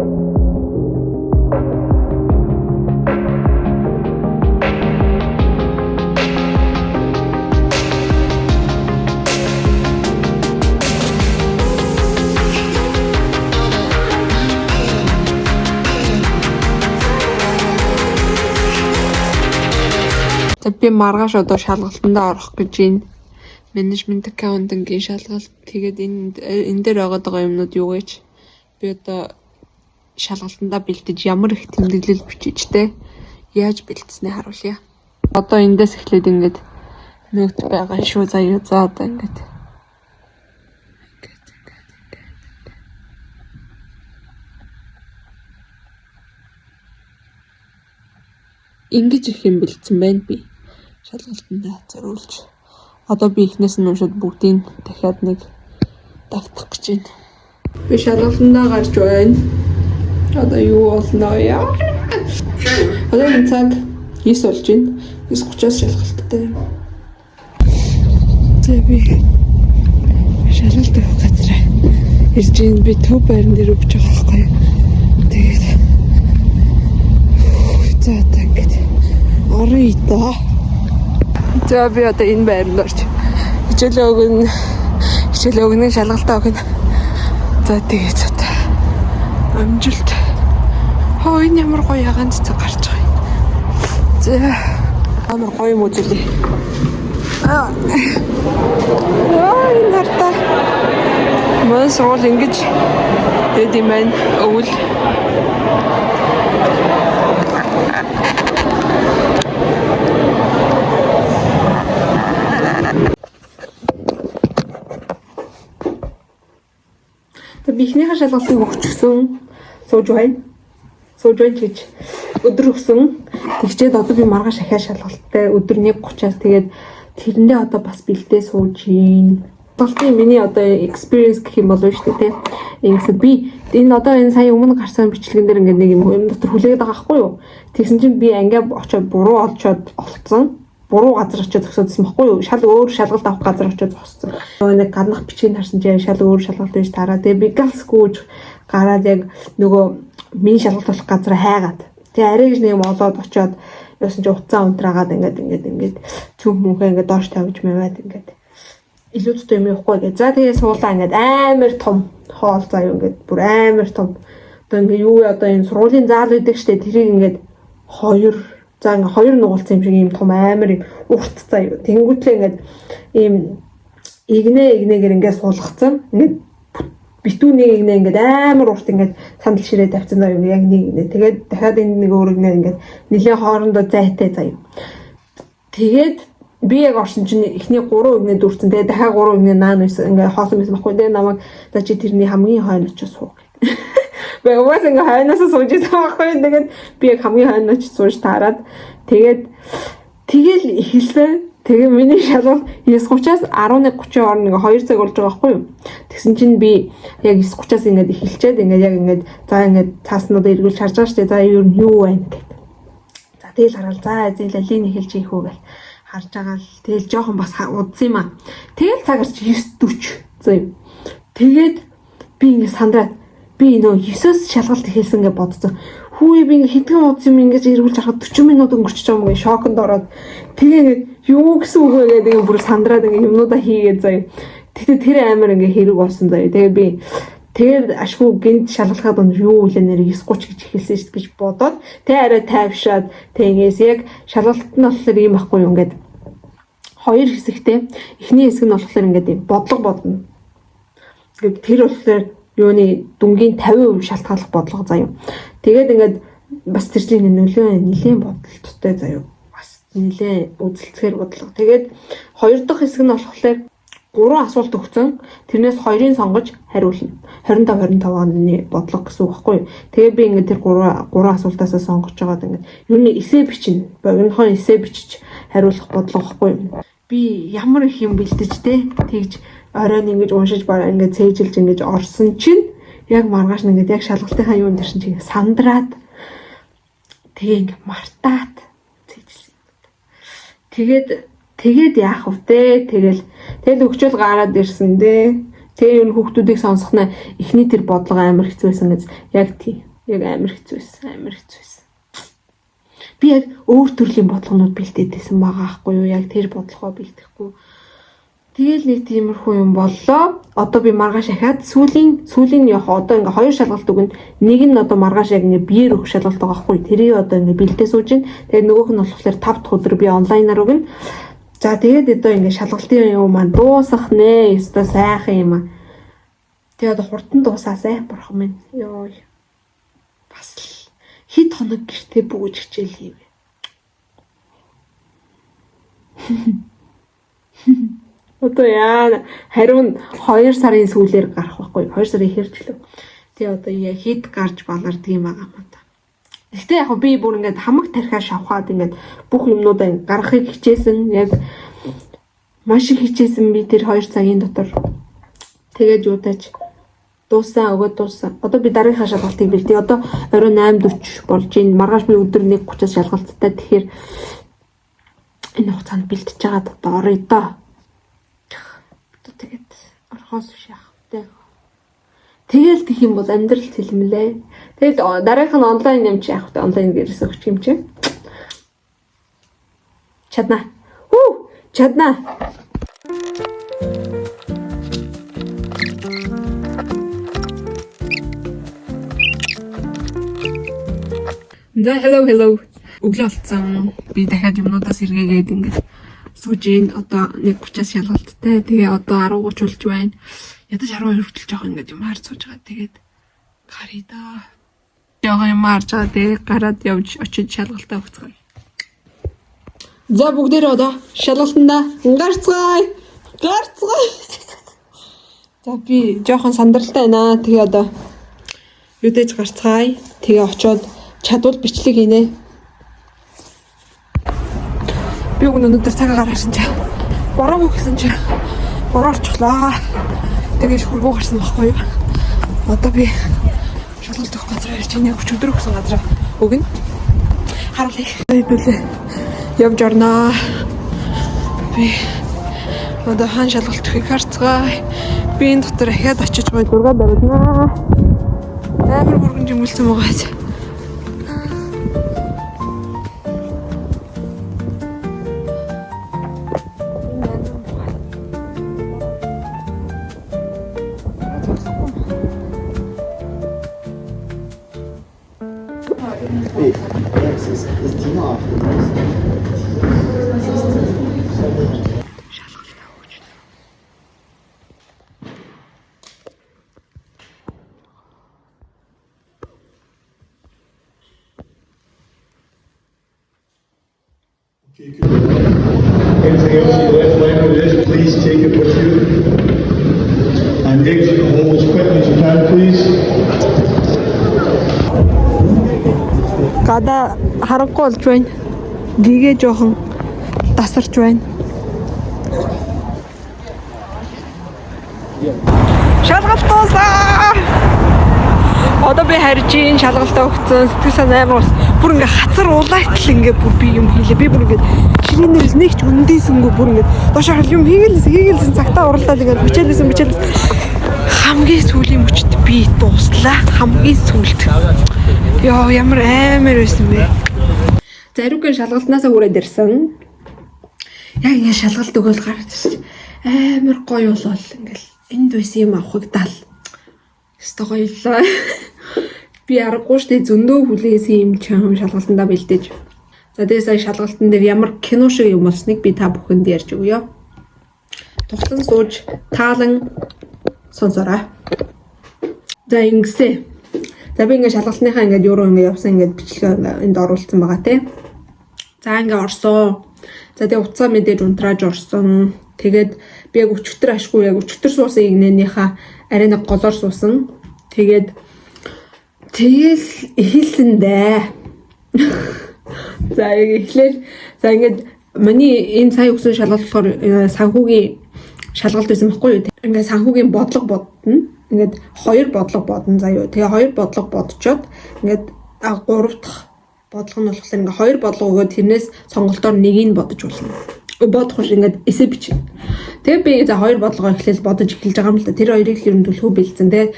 За би маргааш одоо шалгалтандаа орох гэж байна. Management accounting-ийн шалгалт. Тэгээд энэ дээр байгаад байгаа юмнууд юу гэж би одоо шалгалтандаа бэлдэж ямар их тэмдэглэл бичиж те яаж бэлдснээ харуулъя. Одоо эндээс эхлээд ингээд note байгаа шүү заяа. За одоо ингээд ингээд ингээд ингээд ингэж их юм бэлдсэн байна би. Шалгалтандаа зориулж. Одоо би эхнээс нь уншаад бүгдийг дахиад нэг давтах гэж байна. Би шалгалтандаа гарч байна. Одоо юу болно яа? Одоо энэ цаг 9 болж байна. 9:30-аас шалгалттай. За би шалгалт өгөх газар ирж байна. Би төв байран дээр өгч байгаа байхгүй юу. Тэгээд за одоо ингээд оръё доо. За би одоо энэ байранд орж хичээлээ өгнө. Хичээлээ өгнө, шалгалтаа өгнө. За тэгээд одоо амжилт. Хоо энэ ямар гоё ягаан цэцэг гарч байгаа юм. За амар гоё юм үзүүлээ. Аа. Аа энэ хартаа. Манай сургууль ингэж хэд юм байна. Өвөл. Тэгээ би эхнийхээ шалгалтыг өгчихсөн. Сууж байна. Сууж байна ч гэж өдөр өгсөн. Тэгчээд одоо би маргааш ахиа шалгалттай өдөр 1:30-аас тэгээд тэрэндээ одоо бас бэлдээ сууж гин. Шалгалтын миний одоо experience гэх юм болов шүү дээ, тэ. Ингэсэн би энэ одоо энэ сая өмнө гарсан бичлэгэн дээр ингээд нэг юм дотор хүлээгээд байгаа байхгүй юу? Тэгсэн чинь би ангиа очиод буруу олчоод олцсон. Буруу газар очиод зогсоодсон байхгүй юу? Шал өөр шалгалт авах газар очиод зогссон. Нөгөө нэг гаднах бичгийг харсан чинь шал өөр шалгалт байж таараа. Тэгээ би галсгүйж гараад яг нөгөө миний шалгалт болох газар хайгаад. Тэгээ арай гэж нэг юм олоод очиод яасан чи утсаа унтраагаад ингээд ингээд ингээд цөм мөнхөө ингээд доош тавьж маваад ингээд илүү зүтэй юм явахгүй гэ. За тэгээ суулаа ингээд амар том хоол заяа ингээд бүр амар том. Одоо ингээд юу вэ одоо энэ сургуулийн заал байдаг штэ тэрийг ингээд хоёр за ингээд хоёр нугалцсан юм шиг ийм том амар юм урт заяа. Тэнгүүтлээ ингээд ийм игнэ игнэгээр ингээд суулгацсан. Ингээд битүү нэг игнэ ингээд амар урт ингээд сандал ширээ тавьсан заяа яг нэг игнэ. Тэгээд дахиад энэ нэг өөр игнэ ингээд нэлээд хоорондоо зайтай заяа. Тэгээд би яг орсон чинь эхний 3 игнэ дүүрсэн. Тэгээд дахиад 3 игнэ наан байсан. Ингээд хоосон байсан байхгүй. Тэгээд намайг за чи тэрний хамгийн хойно очиж суу гэдэг. Би угаас ингээд хойноос сууж исэн байхгүй. Тэгээд би яг хамгийн хойно очиж сууж таарад тэгээд тэгэл эхэлсэн. Тэгээ миний шалгалт 9:30-аас 11:30 хооронд ингээ 2 цаг болж байгаа байхгүй юу? Тэгсэн чинь би яг 9:30-аас ингээд эхэлчээд ингээд яг ингээд за ингээд цааснуудаа эргүүлж харж байгаа шүү дээ. За юу нь юу байна гэд. За тэгэл хараад за зээл алийг эхэлж ийх үү гэл харж байгаа л тэгэл жоохон бас удсан юм аа. Тэгэл цаг гарч 9:40. За юм. Тэгээд би ингээд сандраад би нөө 9-өөс шалгалт эхэлсэн гэж бодсон. Хүүе би ингээд хэдхэн удсан юм ингэж эргүүлж харахад 40 минут өнгөрчихөж байгаа юм гээ шоконд ороод тэгээ ингээд юу гэсэн үг вэ гэдэг ингээд бүр сандраад ингээд юмнуудаа хийгээд заяа. Тэгтээ тэр амар ингээд хэрэг болсон заяа. Тэгээ би тэгээд ашгүй гинт шалгалахад өнөр юу үлээ нэр 9:30 гэж эхэлсэн шүү дээ гэж бодоод тэгээ арай тайвшаад тэгээ ингээс яг шалгалт нь болохоор ийм байхгүй юу ингээд хоёр хэсэгтэй. Эхний хэсэг нь болохоор ингээд ийм бодлого бодно. Ингээд тэр болохоор юуны дүнгийн 50% шалтгааллах бодлого заяа. Тэгээд ингээд бас тэр чинь нөлөө нэлээд бодолттой заяа. Бас нэлээд үзэлцгээр бодлого. Тэгээд хоёр дахь хэсэг нь болохоор 3 асуулт өгсөн. Тэрнээс хоёрыг сонгож хариулна. 25 25 оны бодлого гэсэн үг байхгүй юу? Тэгээ би ингээд тэр 3 асуултаасаа сонгож байгаад ингээд ер нь эсээ бичнэ. Богинохон эсээ бичиж хариулах бодлого байхгүй юу? Би ямар их юм бэлдэж те тэгж оройн ингэж уншиж бараа ингээд цээжилж ингэж орсон чинь яг маргааш нь ингээд яг шалгалтынхаа юунд ирсэн чинь сандраад тэгээ ингээд мартаад цээжилсэн. Тэгээд яах вэ те? Тэгэл өгчөөл гараад ирсэн дээ. Тэгээ юу хүүхдүүдийг сонсох нь эхний тэр бодлого амар хэцүү байсан гэж яг тий. Яг амар хэцүү байсан. Амар хэцүү байсан. Би яг өөр төрлийн бодлогонууд бэлдээд байсан байгаа хгүй юу? Яг тэр бодлогоо бэлтгэхгүй. Тэгэл нэг тиймэрхүү юм боллоо. Одоо би маргааш ахаад сүүлийн яг одоо ингээ хоёр шалгалт өгнө. Нэг нь одоо маргааш яг ингээ биеэр өгөх шалгалт байгаа хгүй. Тэрийг одоо ингээ бэлдээ сууж гин. Тэгээд нөгөөх нь болохоор 5 дахь өдөр би онлайнаар өгнө. За тэгээд одоо ингээ шалгалтын юм маань дуусах нэ. Ёстой сайхан юм аа. Тэгээд одоо хурдан дуусаасай бурхан минь. Йой. Бас л хэд хоног гэртээ бөгөөж хичээл хийвэ. Одоо яа хариу нь 2 сарын сүүлээр гарах байхгүй 2 сарын ихэр ч лөө. Тэгээ одоо яа хэд гарч балардаг юм байгаа юм та. Гэхдээ яг би бүр ингээд хамаг тархиа шавхаад ингээд бүх юмнуудаа гаргахыг хичээсэн. Яг маш их хичээсэн би тэр 2 цагийн дотор. Тэгээд юутаач дууссан, өгөөд дууссан. Одоо би дараагийнхаа шалгалтыг бэлдээ. Одоо орой 8:40 болж байна. Маргааш би өдөр 1:30-аас шалгалттай. Тэгэхээр энэ хугацаанд бэлтэж байгаад одоо орё доо. Одоо тэгээд орхоос биш яах вэ? Тэгэл тэх юм бол амьдрал цэлмэлээ. Тэгэл дараагийнх нь онлайн юм чи яах вэ? Онлайн гэрээс өгч юм чи. Чадна. Хүү, чадна. За hello hello. Өглөө болсон. Би дахиад юмнуудаас эргээгээд ингээд сууж ийн. Одоо 1:30-аас шалгалттай. Тэгээ одоо 10:30 болж байна. Ядаж 12 хүртэл жоох ингээд юм харж сууж байгаа. Тэгээд гаръя да. Жохоо юм харж байгаа. Тэгээ гараад явж очиж шалгалтаа өгцгөөе. За бүгдээрээ одоо шалгалтандаа гарцгаая. Гарцгаая. За би жоохон сандралтай байна. Тэгээ одоо юудэж гарцгаая. Тэгээ очиод чадвал бичлэг хийнэ. Би өнөөдөр цагаа гаргасан чи бороо гэсэн чи бороо орчихлоо. Тэгээд хөргөө гарсан байхгүй юу? Одоо би шалгалт өгөх газар ярьж байна. Яг өчигдөр өгсөн газар өгнө. Харуулъя. Хэдүүлээ. Явж орноо. Би одоо хаан шалгалт өгөхийг харцгаая. Би энэ дотор ахиад очиж гоё дургаа барилнаа. Амар бүргэн жимүүлсэн байгаа. Wait, Alex, is Tina off the list? Шалгалтаа өгч. Anything else you left lying on this, please take it with you. And exit the hall as quickly as you can, please. Гадаа харанхуй болж байна. Гэгээ жоохон тасарч байна. Шалгалт дуусаа. Одоо би харж ийн шалгалтаа өгсөн. Сэтгэл санаа амар ус. Бүр ингээ хацар улайтал ингээ бүр би юм хийлээ. Би бүр ингээ ширээнээрс нэг ч үндэсэнгүү бүр ингээ доошоо харал юм хийгэлсэн цагтаа уралдаад ингээ бичээлсэн. Хамгийн сүүлийн мөчд би дууслаа. Хамгийн сүүлд. Йоо, ямар амар байсан бэ? Зариугийн шалгалтнаасаа хүрээд ирсэн. Яг ингээ шалгалт өгөөл гарч ирсэн. Амар гоё болол ингээл энд байсан юм авахгдал. Өстой гоё лээ. Би аргагүй штэ зөндөө хүлээсэн юм чам шалгалтандаа бэлдэж. За тэгээ сая шалгалтан дээр ямар кино шиг юм болсныг би та бүхэнд ярьж өгье. Тухлан сууж таалан сонсорой. За ингэсэ. За би ингээ шалгалтныхаа ингээд юуруу ингээ явсан ингээд бичлэгээ энд оруулсан байгаа тий. За ингээ орсон. За тэгээ утсаа мэдээж унтрааж орсон. Тэгээд би яг өчигдөр ашгүй яг өчигдөр суусан игнэнийхаа арай нэг голоор суусан. Тэгээд тэгэл эхэлсэн дээ. За яг эхлээл за ингээд миний энэ сая өгсөн шалгалт болохоор санхүүгийн шалгалт байсан байхгүй юу? Ингээд санхүүгийн бодлого бодно. Ингээд хоёр бодлого бодно заяа. Тэгээ хоёр бодлого бодчоод ингээд гурав дахь бодлого нь болохоор ингээд хоёр бодлого өгөөд тэрнээс сонголтоор нэгийг бодож болно. Бодох биш ингээд эсэ бичнэ. Тэгээ би за хоёр бодлогоо эхлээл бодож эхэлж байгаа юм л да. Тэр хоёрыг л ер нь түлхүү бэлдсэн. Тэгээ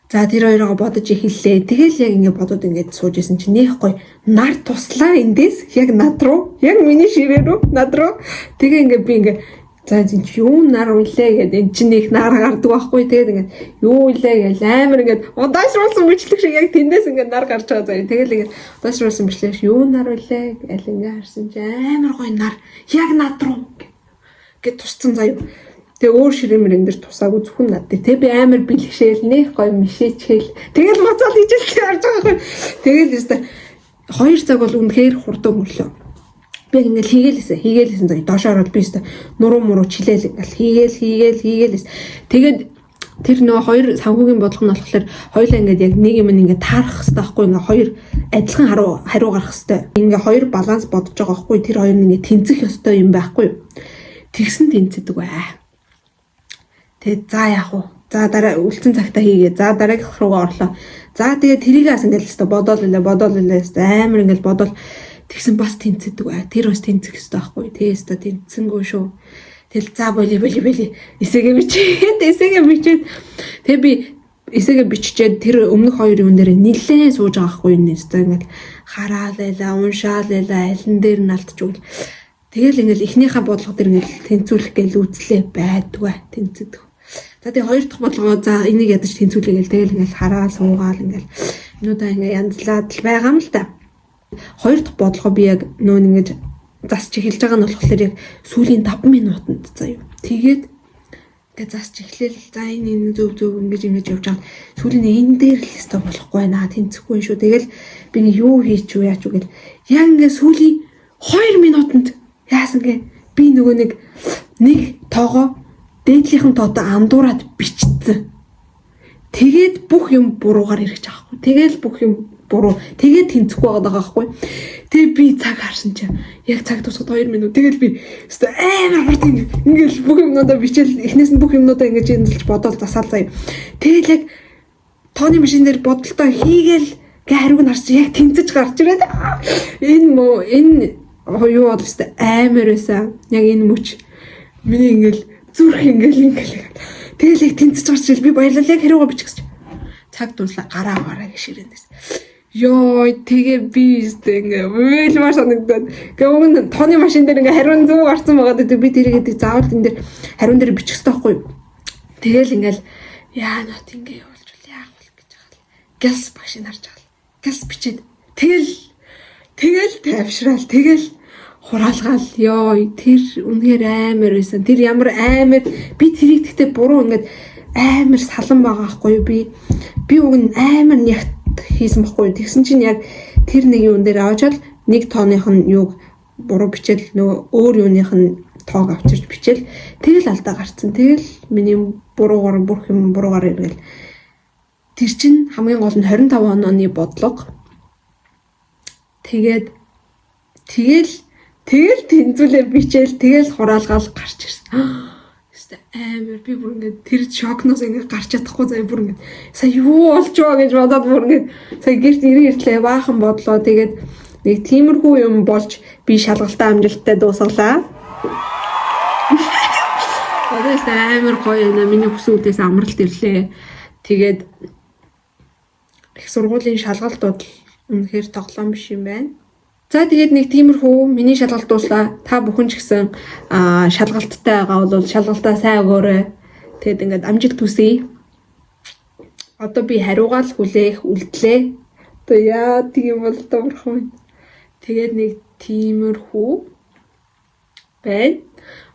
За, тэр хоёроо бодож эхэллээ. Тэгэл яг ингэ бодоод ингээд сууж исэн чинь нэх гоё нар туслаа эндээс яг над руу, яг миний ширээ рүү, над руу. Тэгээ ингээ би ингээ за, энэ чи юу нар үлээ гэд, эн чинь их нар гардаг байхгүй. Тэгээд ингээд юу үлээ гэл амар ингээд удаашруулсан бичлэг шиг яг тэндээс ингээд нар гарч байгаа заяа. Тэгэл ингээд удаашруулсан бичлэг шиг юу нар үлээ гэл ингээд харсан чи амар гоё нар яг над руу гэд тусцсан заяа. Тэгээ өөр ширээ мөрөн дээр тусаагүй, зөвхөн над дээр. Тэгээ би амар бэлгшээл нэх гоё мишээчгээл тэгэл мацаал хийжэл харж байгаа байхгүй. Тэгэл өстой 2 цаг бол үнэхээр хурдан өнгөрлөө. Би ингээл хийгээлсэн, хийгээлсэн заяа. Доош ороод би өстой нуруу муруу чилээл ингээл хийгээл хийгээл хийгээлсэн. Тэгээд тэр нөгөө хоёр санхүүгийн бодлого нь болохоор хоёулаа ингээд яг нэг юм ингээд таарах хэрэгтэй байхгүй, ингээд хоёр адилхан хариу хариу гарах хэрэгтэй. Ингээд хоёр баланс бодож байгаа байхгүй, тэр хоёр нь ингээд тэнцэх ёстой юм байхгүй. Тэгсэн тэнцэдэг бай. Тэгээд за, яах вэ? За, дараа үлдсэн цагтаа хийгээ. За, дараагийнх руугаа орлоо. За, тэгээд тэрийг бас ингээл өстө бодоол үлээ, бодоол үлээ, өстө амар ингээл бодоол, тэгсэн бас тэнцэдэг бай. Тэр бас тэнцэх ёстой байхгүй. Тэгээ өстө тэнцсэнгүй шүү. Тэгэл за, боли боли боли эсэгээ бичээд, эсэгээ бичээд, тэгээ би эсэгээ биччихэд тэр өмнөх хоёр юм дээр нилээн сууж байгаа байхгүй юу, өстө ингээл хараал байла, уншаал байла, алин дээр нь алдчихвал тэгэл ингээл эхнийхээ бодлого дээр ингээл тэнцвүүлэх гээл үзлээ, байдгүй, тэнцэдэг. За, тэгээ хоёр дахь бодлогоо, за, энийг ядаж тэнцвүүлээ гээл тэгэл ингээл хараа суугаал ингээл юмудаа ингээ янзлаад л байгаа юм л та. Хоёр дахь бодлогоо би яг нөө ингэж засч эхэлж байгаа нь болохоор яг сүүлийн 5 минутанд заяа. Тэгээд ингээ засч эхлээл, за, энэ энэ зөв зөв ингэж ингэж явж байгаа. Сүүлийн энэ дээр л өстой болохгүй байна. Тэнцэхгүй шүү. Тэгэл би нэг юу хийч үү, яач үү гэл яг ингээ сүүлийн 2 минутанд яасан гэ би нөгөө нэг нэг тоогоо дээдлийнхэн тоотой андуураад бичсэн. Тэгээд бүх юм буруугаар ирэж байгаа хгүй. Тэгэл бүх юм буруу. Тэгээд тэнцэхгүй байгаа байхгүй. Тэгээ би цаг харсан чинь яг цаг дуусахад 2 минут. Тэгэл би өстой амар хурд ингээл бүх юмнуудаа бичээл, эхнээс нь бүх юмнуудаа ингэж янзалж бодоол засаал заяа. Тэгэл яг тооны машин дээр бодолтой хийгээл гэ хариуг нь харч яг тэнцэж гарч ирээд энэ мө энэ юу бол өстой амар байсан. Яг энэ мөч миний ингээл зүрх ингээл ингээл тэгэл яг тэнцэж гарч ирэл би баярлал, яг хариугаа бичих гэж цаг дууслаа, гараа аваарай гэж ширэндээс. Йоо, тэгээ би өстой ингээ уйлмаар санагдаад. Ингээ уг нь тооны машин дээр ингээ хариу нь зөв гарсан байгаа гэдэг, би тэрийгээ заавал энэ дээр хариун дээр бичих хэрэгтэй байхгүй юу. Тэгэл ингээл яа нот ингээ явуулж яах вэ гэж байгаа л. Гялс багшийг харж байгаа л. Гялс бичээд тэгэл тэгэл тайвшраал, тэгэл хураалгаал. Ёо, тэр үнэхээр амар байсан. Тэр ямар амар, би тэрийг гэхдээ буруу ингээд амар салан байгаа байхгүй юу, би уг нь амар нягт хийсэн байхгүй юу. Тэгсэн чинь яг тэр нэг юун дээр авчаал нэг тооных нь юуг буруу бичээл, нөгөө өөр юуных нь тоог авчирч бичээл, тэгэл алдаа гарцсан. Тэгэл миний буруугаар бүх юм буруугаар иргээл. Тэр чинь хамгийн гол нь 25 онооны бодлого. Тэгээд тэгэл тэгэл тэнцвүүлээ бичээл, тэгэл хураалгаал гарч ирсэн. Өстой амар, би бүр ингээд тэр шокноос ингээд гарч чадахгүй заяа, бүр ингээд сая юу болж байгаа гэж бодоод, бүр ингээд сая гэрт ирэн иртлээ баахан бодлоо. Тэгээд нэг тиймэрхүү юм болж би шалгалтаа амжилттай дуусгалаа. Одоо амар гоё юм. Миний хүсэн үдээс амралт ирлээ. Тэгээд их сургуулийн шалгалт бол үнэхээр тоглоом биш юм байна. За, тэгээд нэг тиймэрхүү миний шалгалт дууслаа. Та бүхэн ч гэсэн шалгалттай байгаа бол шалгалтаа сайн өгөөрэй. Тэгээд ингээд амжилт хүсье. Одоо би хариугаа л хүлээх үлдлээ. Одоо яа тийм бол одоо бурхан минь. Тэгээд нэг тиймэрхүү байна.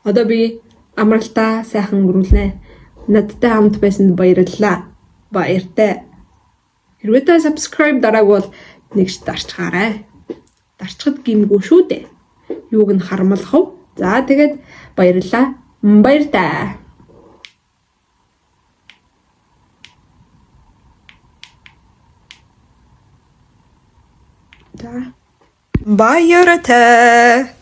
Одоо би амралтаа сайхан өнгөрүүлнэ. Надтай хамт байсанд баярлалаа. Баяртай. Хэрвээ та subscribe дараагүй бол нэг дарчгаарай. Дарчхад гимгүй шүү дээ. Юуг нь харамлах вэ? За, тэгээд баярлалаа. Баяртай. За. Баяртай.